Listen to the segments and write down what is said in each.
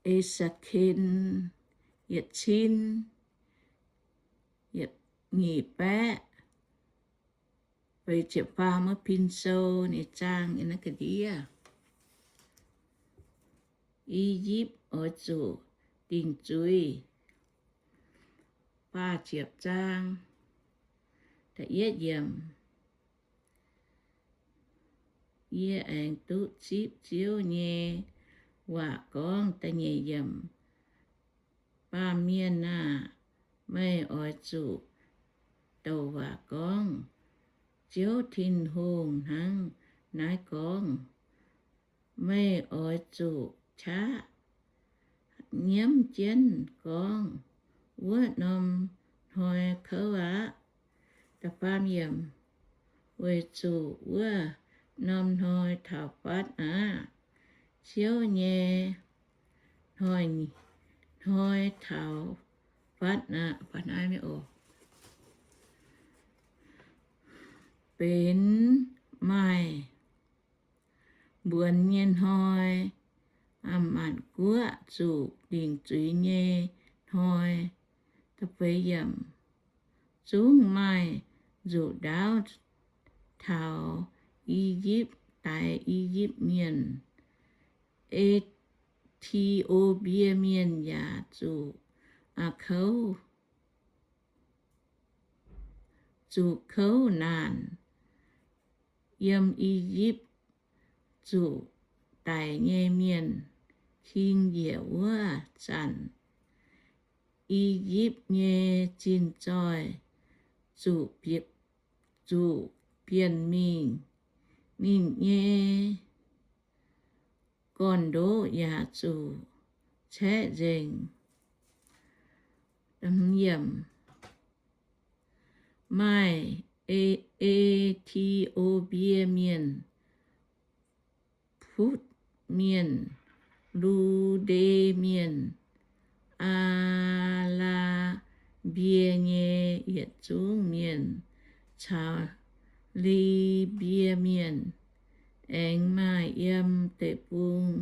E^se^ken yietc cin nyic baeqv feix ziepc faam wuov pin sou nyei zaang yiem naaiv ga'ndiev. I^yipv oix zuqc dingc zuiz. Faah ziepc zaang, da'yietv yiemc. Yie aengx duqv zipv Ziouv nyei waac gorngv, da'nyeic yiemc, Baamh mienh aah! Meih oix zuqc douc waac gorngv, Ziouv Tin-Hungh hnangv naaiv gorngv. Meih oix zuqc qaqv nyiemv jienv gorngv, Wuov norm hnoi kouv aqv. Da'faam yiemc, weic zuqc wuov norm hnoi taux fatv aqv. Ziouv nyei hnoi, hnoi taux fatv aqv. Benx maaih mbuonx nyei hnoi, maanc guoqv zuqc dingc zuiz nyei hnoi. Zungv maaih nzuqc ndaauv taux I^yipv daix I^yipv Mienh. E^ti^o^mbie Mienh yaac zuqc, aa, kouv, zuqc kouv naanc. Yiem I^yipv zuqc daic nyei mienh king njiec wuov zanc, I^yipv nyei zinh zoih zuqc, zuqc bienh mingh. Ninh nyei gorn-ndoqv yaac zuqc caeqv nzengc. Maaih E^ti^o^mbie Mienh, Putv Mienh, Lude Mienh, Aa^laa^mbie nyei yietc zungv mienh, caux Libie Mienh, aengx maaih yiem deic-bung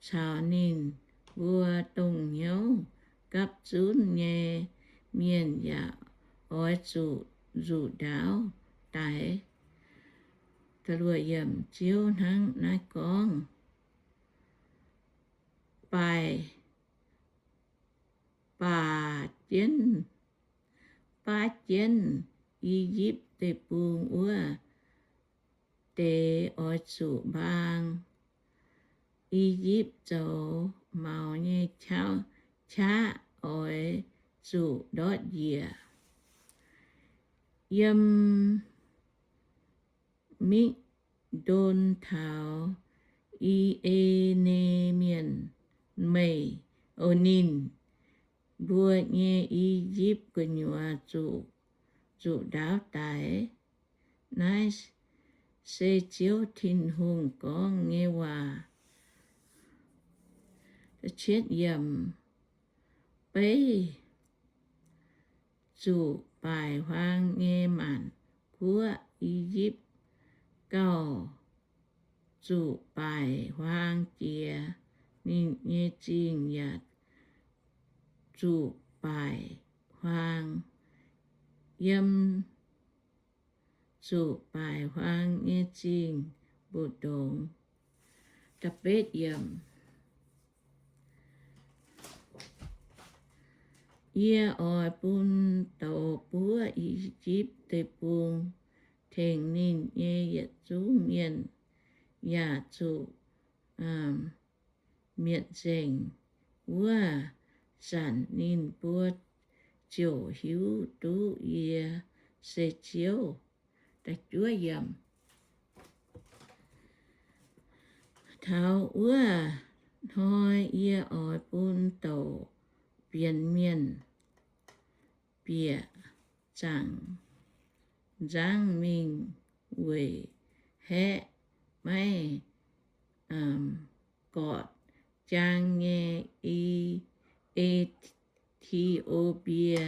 caux ninh mbuo dongh hnyouv gapv zunv nyei mienh yaac oix zuqc nzuqc ndaauv daix. Ziouv hnangv naaiv gorngv. Baac, baac jienv, baav jienv I^yipv Deic-Bung wuov deix oix zuqc mbaang. I^yipv zoux maux nyei qaqv oix zuqc ndortv njiec. Yiem Mikv^ndon taux I^e^ne Mienh, meih, o, ninh mbuo nyei I^yipv gu'nyuoz zuqc, zuqc ndaauv daix. Naaiv se Ziouv Tin-Hungh gorngv nyei waac. Beiv zuqc baaic huaang nyei maanc guoqv I^yipv gauh zuqc baaic huaang jiex, ninh nyei zingh yaac zuqc baaic huaang. Yiem zuqc baaic huaang nyei zingh mbu'ndongx. Yie oix bun douz buov I^yipv Deic-Bung, tengx ninh nyei yietc zungv mienh, yaac zuqc mietc nzengc. Wuov zanc ninh mbuo ziouc hiuv duqv yie se Ziouv. Taux wuov hnoi yie oix bun douc bienx mienh bieqc zaangc nzangv mingh weic haeqv maiv gorqv jaang nyei E^ti^o^mbie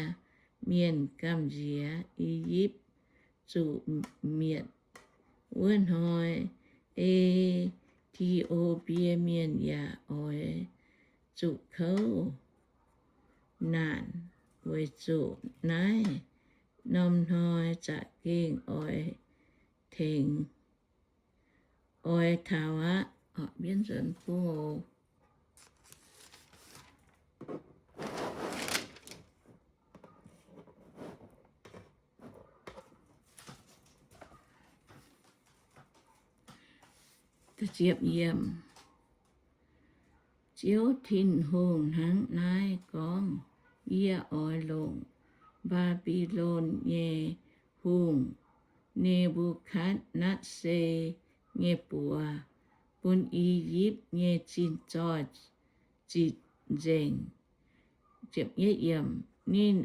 Mienh gamh nziex I^yipv zuqc mietc. Wuov hnoi E^ti^o^mbie Mienh yaac oix zuqc kouv naanc, weic zuqc naaiv norm hnoi za'gengh oix tengx, oix taux aqv. Ziouv Tin-Hungh hnangv naaiv gorngv, Yie oix longc Mbaa^mbi^lon nyei hungh, Ne^mbu^katv^netv^saa, nyei buoz bun I^yipv nyei zinh zoih zitc nzengc. Ninh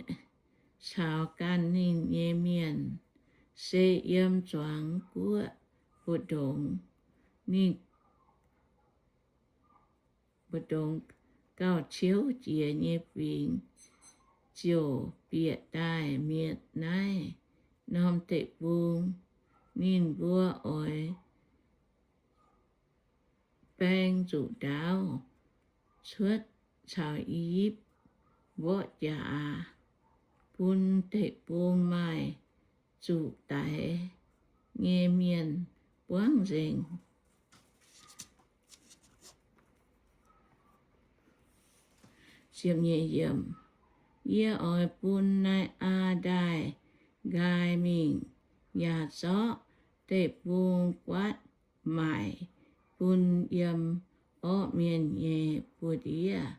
caux ganh ninh nyei mienh, se yiem zuangx guoqv mbu'ndongx, ninh mbu'ndongx gauh ciouv jiex nyei fingx, ziouc bieqc daaih mietc naaiv norm deic-bung. Ninh mbuo oix baeng nzuqc ndaauv cuotv caux I^yipv mborqv jaax, bun deic-bung maaih zuqc daix nyei mienh buangv nzengc. Yie oix bun Nai^aa Ndaaih nqaai mingh, yaac zorqv deic-bung guaatv maaic bun yiem orqv mienh nyei buoz-ndiev.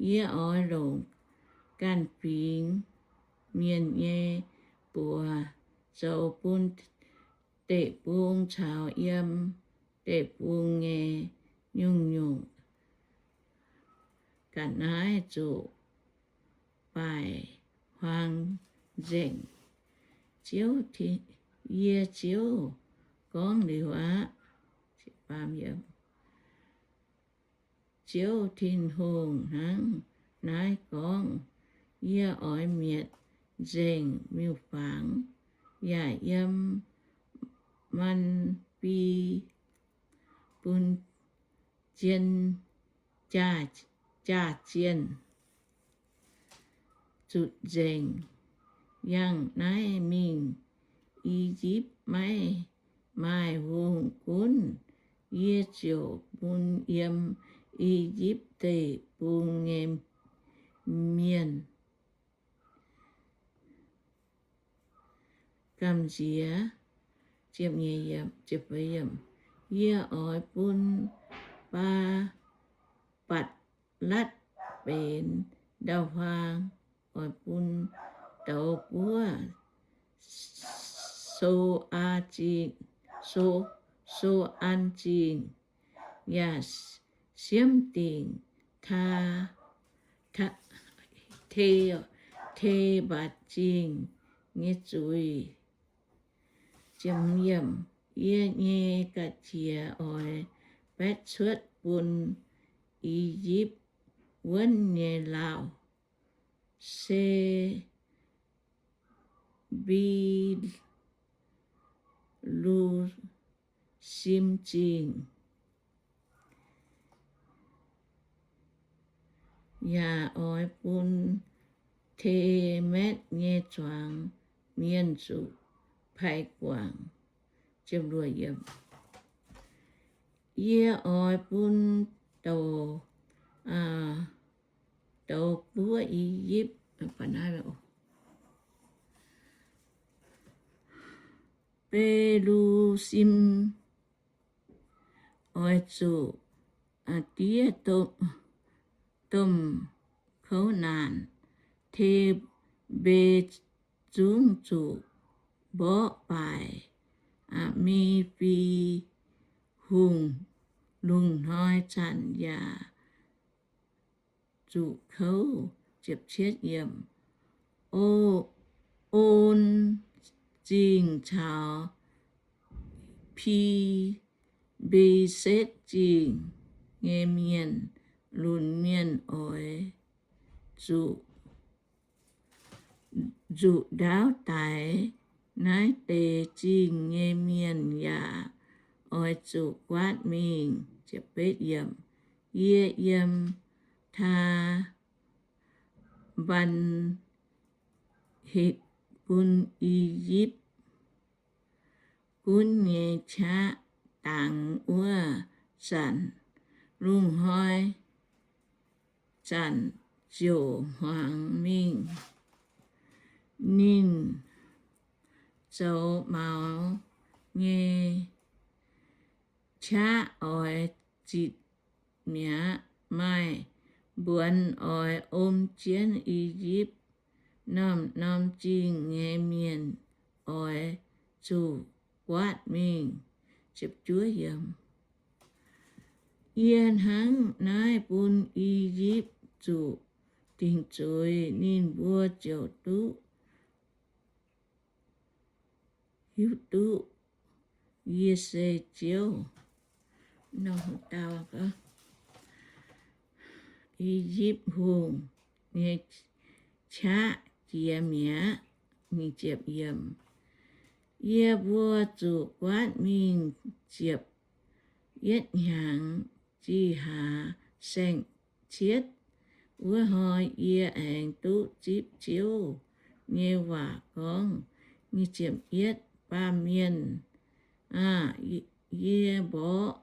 Yie oix longc ganh fingx mienh nyei buoz zoux bun deic-bung caux yiem deic-bung nyei nyungc-nyungc ga'naaiv zuqc baaic huaang nzengc. Ziouv, yie Ziouv gorngv liuz aqv. Ziouv Tin-Hungh hnangv naaiv gorngv, Yie oix mietc nzengc miuc-fangx, yaac yiem Maan^bi bun zien jaa-zienh zutc nzengc. Yangh naaiv mingh I^yipv maiv maaih hungh gunv. Yie ziouc bun yiem I^yipv Deic-Bung nyei mienh gamh nziex. Yie oix bun Baa^latv benx ndau-huaang, oix bun douz buov So^aa Zingh, So, So^an Zingh, yaac siemv dingc Taa, Te, Te^mbatc Zingh nyei zuiz. Yie nyei ga'qiex oix baetv cuotv bun I^yipv Wuonv nyei lauh, se Mbi^lu^sim Zingh, yaac oix bun Temetv nyei zuangx mienh zuqc paaix guangc. Yie oix bun douc, douz buov I^yipv, Mbi^lu^sim oix zuqc diev domh kouv naanc. Te^mbe Zungv zuqc mborqv baaic. Mi^fi Hungh lungh hnoi zanc yaac zuqc kouv. On Zingh caux Mbi^mbi^setv Zingh nyei mienh lunx mienh oix zuqc nzuqc ndaauv daix. Naaiv deix zingh nyei mienh yaac oix zuqc guaatv mingh. Yie yiem Taa^mbatc^hetc bun I^yipv gunv nyei qaqv dangx wuov zanc, lungh hnoi zanc ziouc hmuangx mingh. Ninh zoux maux nyei qaqv oix zitc mi'aqv. Maaih mbuonx oix om jienv I^yipv norm-norm zingh nyei mienh oix zuqc guaatv mingh. Yie hnangv naaiv bun I^yipv zuqc dingc zuiz, ninh mbuo ziouc duqv hiuv duqv yie se Ziouv. I^yipv Hungh nyei qaqv jiex mi'aqv. Yie mbuo zuqc guaatv mingh ziepc yietv hnyangx, zih hlaax saeng-cietv wuov hnoi yie aengx duqv zipv Ziouv nyei waac gorngv, Baamh mienh aah! Yie mborqv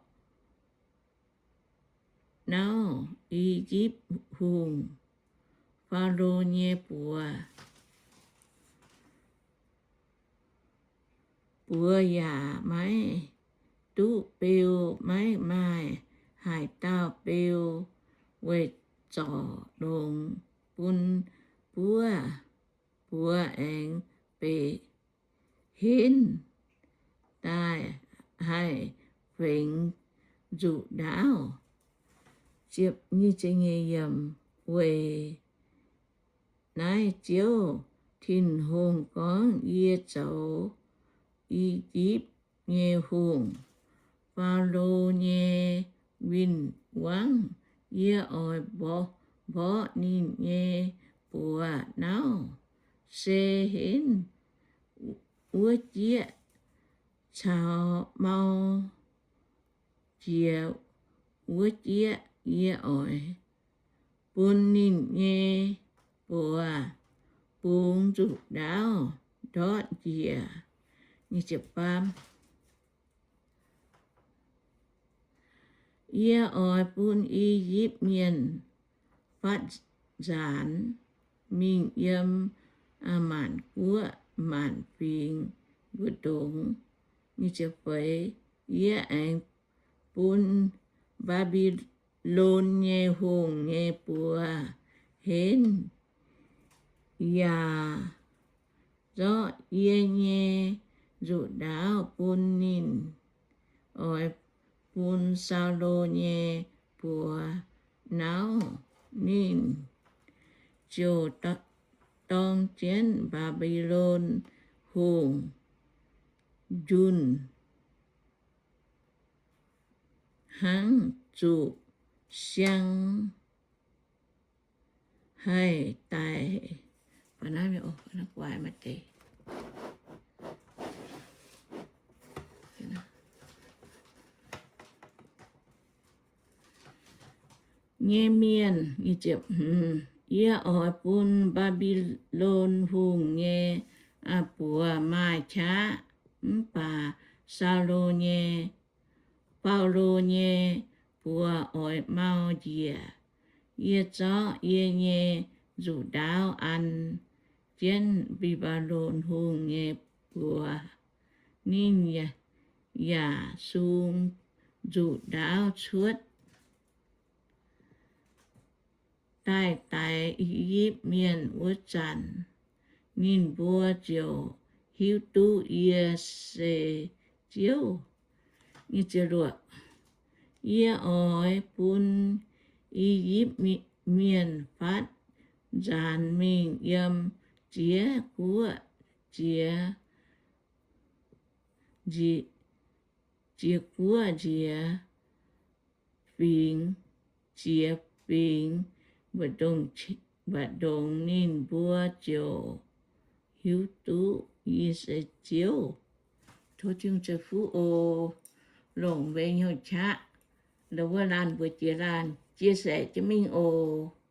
nauv I^yipv Hungh, Faalo, nyei buoz. Buoz yaac maiv duqv beu, maiv maaih haaix dauh beu weic zorc longx bun buov. Buoz aengx benx henv daaih haih fengx nzuqc ndaauv. Weic naaiv Ziouv Tin-Hungh gorngv, Yie zoux I^yipv nyei hungh, Faalo, nyei win-wangv. Yie oix mborqv ninh nyei buoz nauv, se henv wuov jieqv caux mau jiex wuov jieqv. Yie oix bun ninh nyei buoz bungx nzuqc ndaauv ndortv njiec. Yie oix bun I^yipv Mienh fatv nzaanx mingh yiem maanc guoqv maanc fingx mbu'ndongx. Yie aengx bun Mbaa^mbi^lon nyei hungh nyei buoz henv, yaac zorqv yie nyei nzuqc ndaauv bun ninh. Oix bun Saulo nyei buoz nauv, ninh ziouc dorng jienv Mbaa^mbi^lon Hungh njunh hnangv zuqc siang haih daic nyei mienh. Yie oix bun Mbaa^mbi^lon Hungh nyei buoz maaih qaqv, mv baac Saulo nyei, Baulo nyei buoz oix mau njiec. Yie zorqv yie nyei nzuqc ndaauv an jienv Mbaa^mbi^lon Hungh nyei buoz, ninh yaac sung nzuqc ndaauv cuotv daaih daix I^yipv Mienh wuov zanc, ninh mbuo ziouc hiuv duqv yie se Ziouv. Yie oix bun I^yipv Mienh fatv nzaanx mingh yiem ziex guoqv ziex, ziex guoqv nziex fingx, ziex fingx mbu'ndongx, ninh mbuo ziouc hiuv duqv yie se Ziouv. Tov Tin-Hungh ceix fuqv oc. Longc mbuo nyei hnyouv qaqv, ndau wuov laanh mbuox jiex laanh. chia sẻ jienv mingh oc.